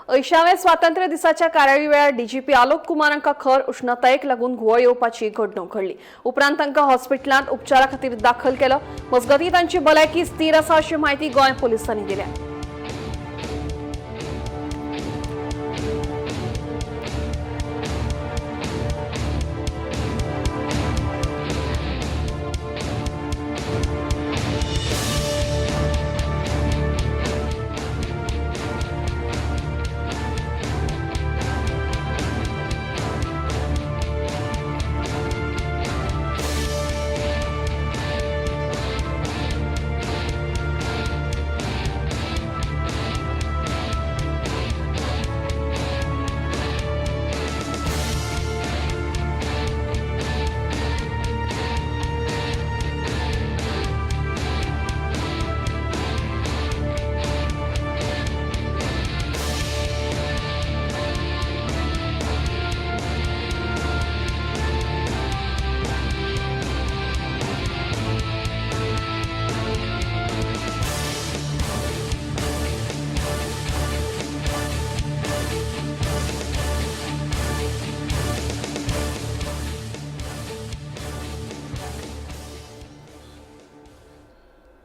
अंयशाव्या स्वातंत्र्य दिसाच्या कार्यावळी वेळार डीजीपी आलोक कुमार हांकां खर उश्णतायेक लागून घुंवळ येवपाची घडणूक घडली. उपरांत तांकां हॉस्पिटलांत उपचारा खातीर दाखल केलो. मजगतीं तांची भलायकी स्थिर आसा अशी माहिती गोंय पोलिसांनी दिल्या.